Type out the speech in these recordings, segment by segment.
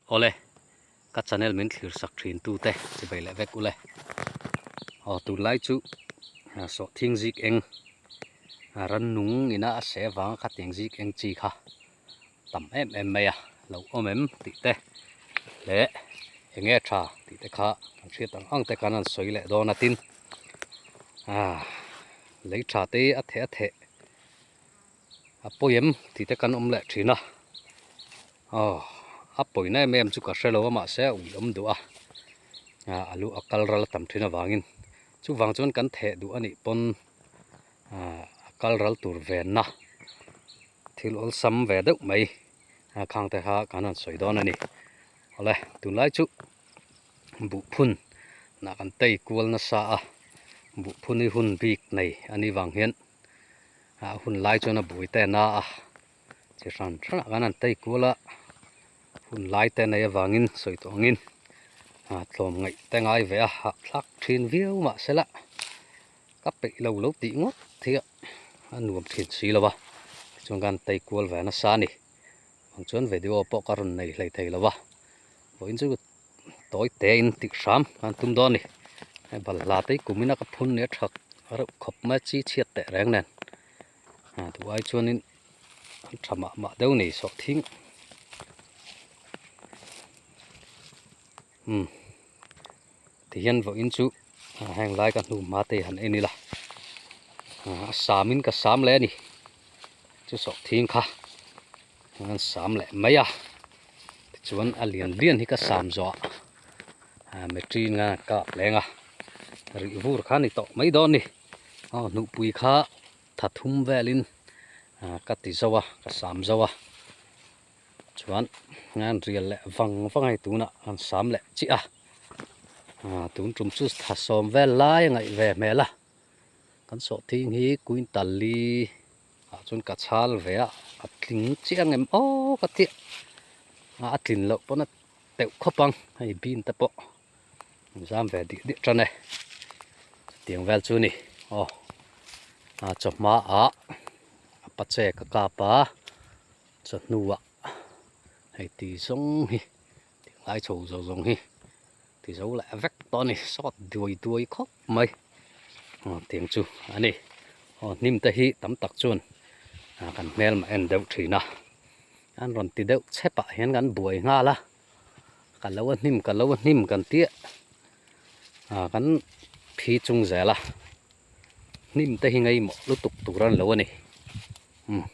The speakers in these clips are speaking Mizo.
Awle, ka channel min thlir sak thin tu te chibei leh vek ule. Aw tunlai chu sawhthing zik eng rannung ina a seh avanga khatiang zik eng chi kha tam em em mai a, lo awm em tih te leh eng nge tha tih te kha kan hriat ang ang te khan an sawi leh dawn a tin lei tha te hi a theh a theh a pawi em tih te kan awm leh thin a aw a pawina em em chu ka hre lo a mahse a ui awm duh a a lu a kal ral a tam thin avangin chuvang chuan kan theh duh a nih pawn a kal ral tur venna thil awlsam ve deuh mai a khang te kha kan han sawi dawn a ni awle tunlai chu buhphun nah kan tei kual nasa a buhphun hi hun bik nei a nih vang hian a hun lai chuan a bui te na a chi hran hran ah khan an tei kual a hun lai te nei avangin sawi tawh angin tlawm ngaih te ngai ve a hahthlak thin viau mahsela ka peih lo lo tih ngawt hi a nuam thin si lo a tichuan khan tei kual ve nasa a ni ang chuan video pawh ka rawn nei hlei thei lo a vawiin chu tawi te in tih hram khan tum dawn a ni hei balhla te hi kum in a ka phun nia tha reuh khawp mai a chi chhiat teh reng nen duh ai chuanin an tha mah mah deuh a ni sawhthing umm. Tihian vawiin chu heng lai ka hnu hma te han en ila a sam in ka sam leh a ni chu sawhthing kha an sam leh mai a tichuan a lian lian hi ka sam zawh ah machine khan a kap leng a rih vur kha a ni tawh mai dawn a ni aw hnuhpui kha tha thum velin ka ti zo a ka sam zo a. Chuan an rial leh vang vang a hei tunah an sam leh chiah a ah tun tum chu tha sawm vel lai a ngaih ve hmel a kan sawhthing hi quintal li ah chuan ka chhal ve a a tling chiah ang em aw ka tih a a tlin loh pawn a teuh khawp ang hei bean te pawh an zam ve dih dih tan e chutiang vel chu a ni aw a chawhma ah a pache ka kap a. Chawhnuah hei ti zawng hi tinglai chho zawng zawng hi ti zo leh vek tawh a ni sawt duai duai khawp mai aw tiang chu a ni aw hnim te hi tam tak chuan kan hmelma en deuh thin a an rawn ti deuh chep ah hian kan buai nghal a ka lo a hnim ka lo a hnim kan tia kan phi chung zel a hnim te hi ngaimawh lutuk tur an lo a ni umm.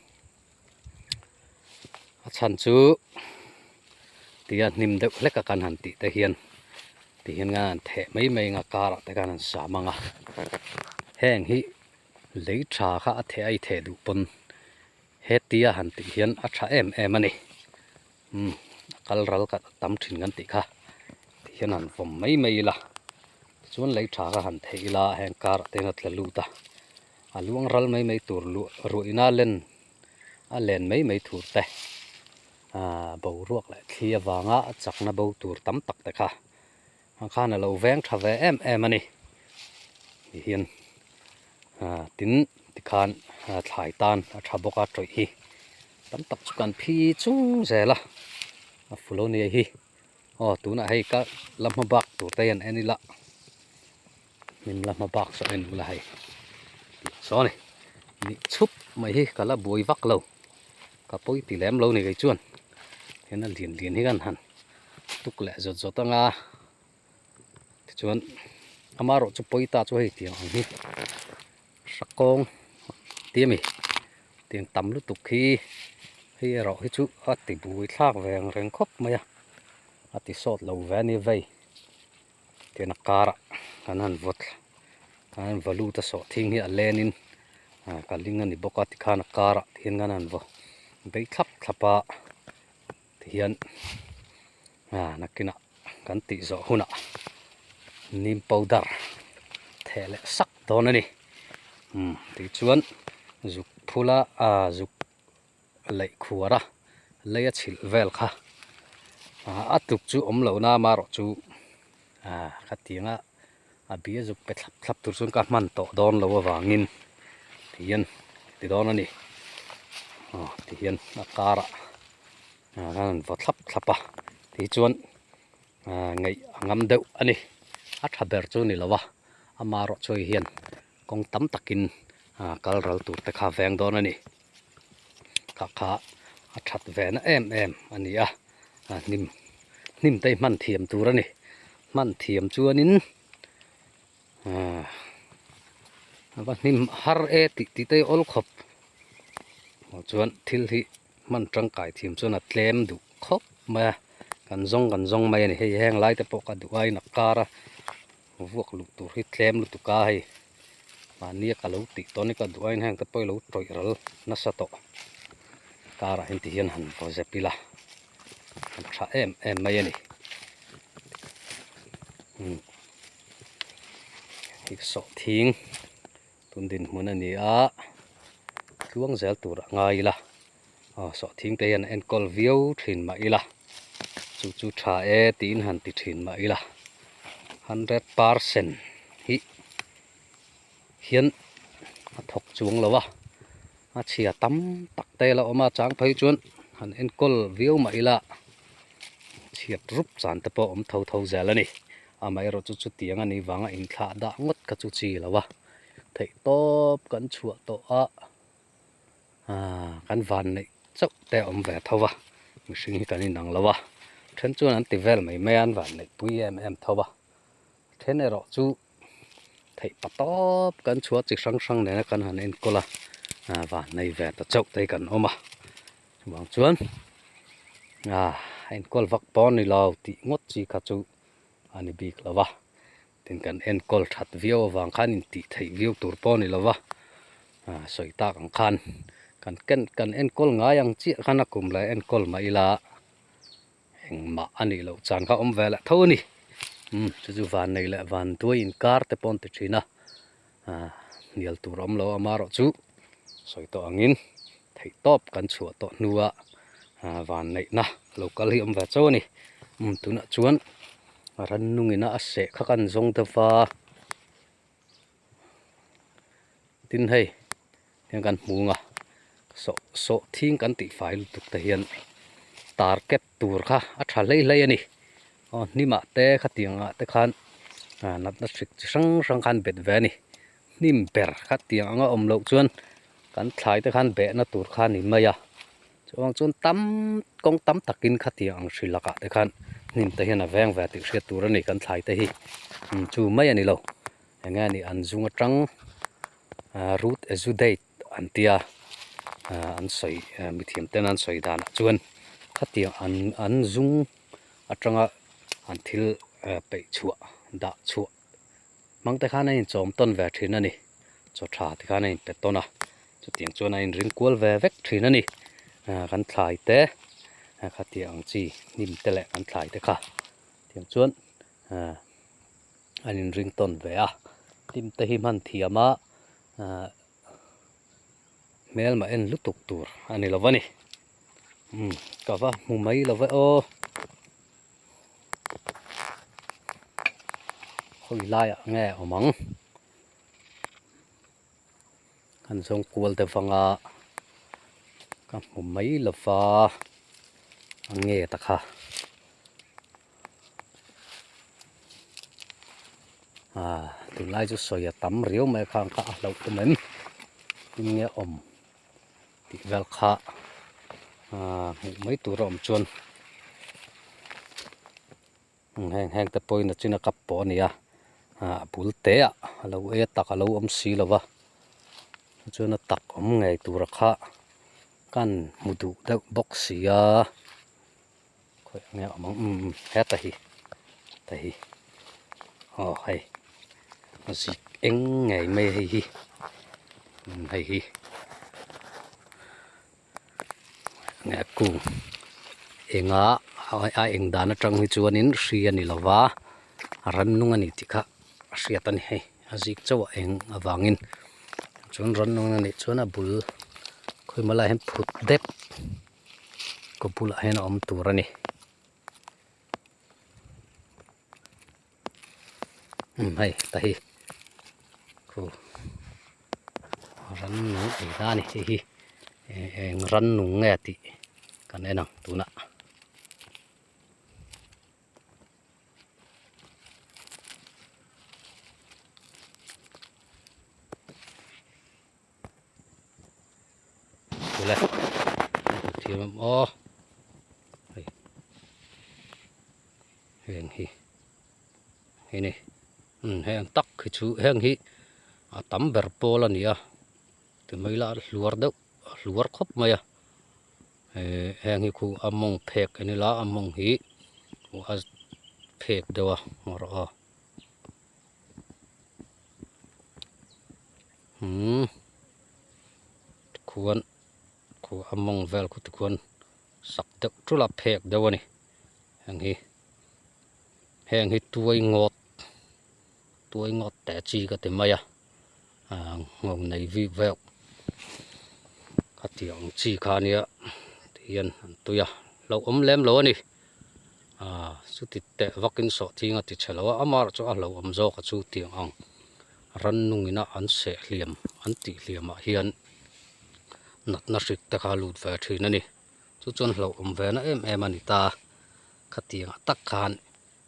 A chhan chu tia hnim deuh hlek a kan han tih te hian ti hian ngan an theh mai mai anga karah te khan an sam ang a heng hi lei tha kha a theh a i theh duh pawn hetia han tih hian a tha em em a ni umm a kal ral ka tam thin kan tih kha ti hian han vawm mai mai ila tichuan lei tha kha han theh ila heng karah te hian a tla lut a a luang ral mai mai tur luah ruihna len a len mai mai tur te aaa boruak leh thli avanga a chakna bo tur tam tak te kha ang khan a lo veng tha ve em em a ni ti hian aaa tin tikhan thlai tan a tha bawk a tawih hi tam tak chu kan phi chung zel a a full a nia hi aw tunah hei ka la hma bak tur te hian en ila. Hnim la hma bak saw en ula hei tih saw a ni nih chhup mai hi ka la buai vak lo ka pawi ti lem lo ni kei chuan hian a lian lian hi kan han tuk leh zawt zawt anga tichuan amaherawh chu pawi ta chu hei tiang ang hi hrakawng tih a mi tiang tam lutuk hi hei erawh hi chu a ti bui thlak ve ang reng khawp mai a a ti sawt lo ve a ni vei. Tihian a karah kan han vaw thla kan han vaw lut a sawhthing hi a lenin ah ka ling a ni bawk a tikhan a karah tihian kan han vaw bei thlap thlap a tihian ah nakinah kan tih zawh hunah neem powder theh leh sak dawn a ni umm tichuan zuk phula ah zuk laih khuar a lei a chhilh vel kha a tluk chu awm lo na amaherawh chu ah khatiang a a bia zuk pe thlap thlap tur chuan ka hman tawh dawn lo avangin tihian ti dawn a ni aw tihian a karah ah khan an vaw thlap thlap a. Ti chuan ngaih a ngam deuh a ni. A tha ber chu ni lo a, amaherawhchu hei hian kawng tam takin kal ral tur te kha veng dawn a ni. Kha kha a that ve na em em a ni a, hnim hnim te hi hman thiam tur a ni. Hman thiam chuanin a va hnim har e tih tih te hi awl khawp. Chuan thil hi hman tangkai thiam chuan a tlem duh khawp mai a, kan zawng kan zawng mai a ni. Hei heng lai te pawh ka duh aiin a kar a, vuak luh tur hi tlem lutuk a hei mahnia ka lo tih tawn hi ka duh aiin heng te pawh hi lo tawih ral nasa tawh karah hian ti hian han vaw zep ila a tha em em mai a ni. Hei sawhthing. Tun dinhmun a ni a, tluang zel tur a ngai ila, aw sawhthing te hian a enkawl viau thin mah ila, chu chu tha e tiin han ti thin mah ila, 100% hi hian a thawk chuang lo a, a chhia tam tak te la awm a, chang phei chuan han enkawl viau mah ila chhiat rup chan te pawh a awm tho tho zel a ni. Amaherawh chu chutiang a nih vanga inthlah dah ngawt kha chu chi lo a, theih tawp kan chhuah tawh a, aaa kan van neih chauh te a awm ve tho a, mihring hi kan inang lo a, then chuan an ti vel mai mai a, an van neih pui em em tho a, then erawh chu theih pa tawp kan chhuah chi hrang hrang nena kan han enkawl a, aaa van nei ve ta chauh te hi kan awm a, chuvang chuan aaa enkawl vak pawh a ni lo tih ngawt chi kha chu. a ni bik lo va, tin kan enkawl that viau avang khan intih theih viau tur pawh a ni lo va, ah sawi tak ang khan kan ken kan enkawl ngai ang chiah khan a kum leh enkawl mah ila engmah a nih loh chan kha a awm ve leh tho a ni, umm chu chu van nei leh van duai inkar te pawh an ti thin a, ah hnial tur a awm lo amaherawh chu sawi tawh angin theih tawp kan chhuah tawh hnua ah van neihna lo kal hi a awm ve chauh a ni umm tunah chuan rannungina a seh kha kan zawng deuh va tin hei hian kan hmu ang a sawh sawh thing kan tih fai lutuk te hian target tur kha a tha hlei hlei a ni aw hnimah te khatiang ah te khan ah natna hrik chi hrang hrang khan bet ve a ni hnim ber khatiang anga awm loh chuan kan thlai te khan behna tur kha a ni mai a chuvang chuan tam kawng tam takin khatiang ang hri lakah te khan hnim te hian a veng ve tih hriat tur a ni kan thlai te hi chu mai a ni lo eng nge nih an zung atang ah root exudate an tia ah an sawi mithiam ten an sawi danah chuan khatiang an an zung atanga an thil peih chhuah dah chhuah hmang te khan a inchawm tawn ve thin a ni chaw tha te khan a inpe tawn a chutiang chuan a inring kual ve vek thin a ni ah kan thlai te khatiang ang chi hnim te leh kan thlai te kha tiang chuan ah an inring tawn ve a hnim te hi hman thiam a ah hmelma en lutuk tur a ni lo a ni umm ka va hmu mai lo ve aw. Hawi laiah nge awm ang kan zawng kual deuh vang a ka hmu mai lo va a nge ta kha ah tunlai chu sawi a tam riau mai kha ang kha a hlauh awm em tin nge awm tih vel kha ah hmuh mai tur a awm chuan heng heng te pawhin a chin a kap pawh a ni a ah a bul te ah a lo ei a tak a lo awm si lo va chuan a tak awm ngei tur a kha kan hmu duh deuh bawk si a khawiah nge a awm ang umm heta hi heta hi aw hei a zik eng ngei mai hei hi umm hei hi nge a kung enga a eng dan atang hi chuanin hri a ni lova a rannung a ni tih kha a hriat a ni hei a zik chauh a eng avangin chuan rannung a nih chuan a bul khawimah lai hian phut dep. Kaw bulah hian a awm tur a ni. Umm hei ta hi khu rannung ei na a ni hei hi eng rannung nge tih kan en ang tunah. thiam em aw hei heng hi hei ni umm heng tak hi chu heng hi a tam ber pawl a ni a ti mai ila a hluar deuh a hluar khawp mai a eh heng hi khu a mawng phek a ni la a mawng hi a phek deuh a rawh aw. Umm tikhuan khu a mawng vel khu tikhuan sak deuh tul a phek deuh a ni heng hi heng hi tuai ngawt tuai ngawt teh chi ka ti mai a ah nghawng nei vik vek khatiang ang chi kha ania tihian an tui a hlauhawm lem lo a ni. Aaa chuti teh vakin sawhthing a ti chhe lo a amaherawh chu a hlauhawm zawk a chu tiang ang rannung ina an seh hliam an tih hliam ah hian natna hrik te kha a lut ve thin a ni chu chuan hlauhawm ve na em em a ni ta khatiang ah tak khan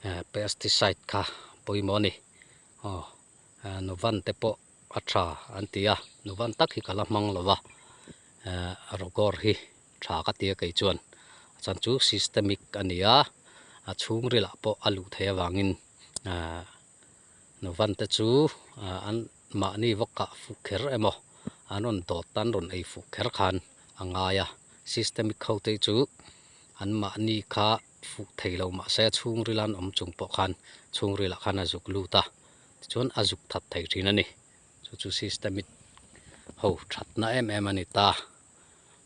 eh pesticide kha pawimawh a ni aw nuvan te pawh a tha an ti a nuvan tak hi ka la hmang lo va eh rawgawr hi. Tha ka ti a kei chuan a chan chu systemic a ni a a chhungril ah pawh a luh theih avangin ahh nuvan te chu ahh an mahni vawk kah fuh kher emaw an rawn dawt an rawn ei fuh kher khan a ngai a systemic ho te chu an mahni kha fuh thei lo mahse chhungril an awm chung pawh khan chhungril ah khan a zuk lut a tichuan a zuk that thei thin a ni chu chu systemic ho thatna em em a ni ta.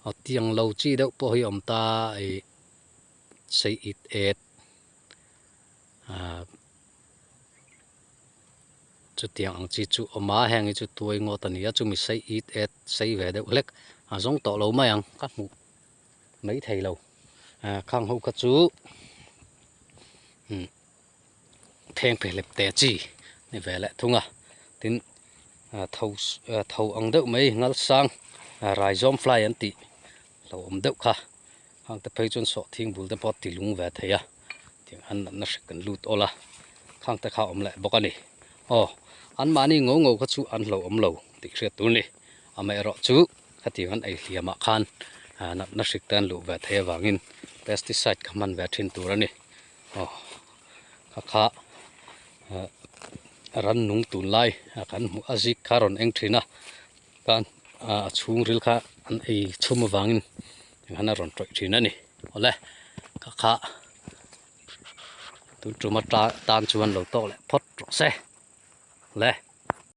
Aw tiang lo chi deuh pawh hi a awm ta ih sei it et ah chutiang ang chi chu awm a heng hi chu tuai ngawt a ni a chumi sei it et sei ve deuh hlek a zawng tawh lo mai ang ka hmuh mai thei lo ah khang ho kha chu umm thleng phehlep te chi ni ve leh thung a tin ah tho tho ang deuh mai ngal sang ah raizawm fly an tih lo awm deuh kha hang te phei chuan sawhthing bul te pawh a ti lung ve thei a tiang hian natna hrik kan lut awl a khang te kha a awm leh bawk a ni aw anmahni ngo ngo kha chu an hlauhawm lo tih hriat tur a ni amaherawh chu khatiang an ei hliamah khan ah natna hrik te an luh ve theih avangin pesticide kha hman ve thin tur a ni. Aw kha kha ah rannung tunlai a kan hmuh a zik kha a rawn eng thin a khan ah a chhungril kha an ei chhum avangin enghan a rawn tawih thin a ni awle kha kha tun tum ata tan chuan lo tawk leh phawt rawh se le.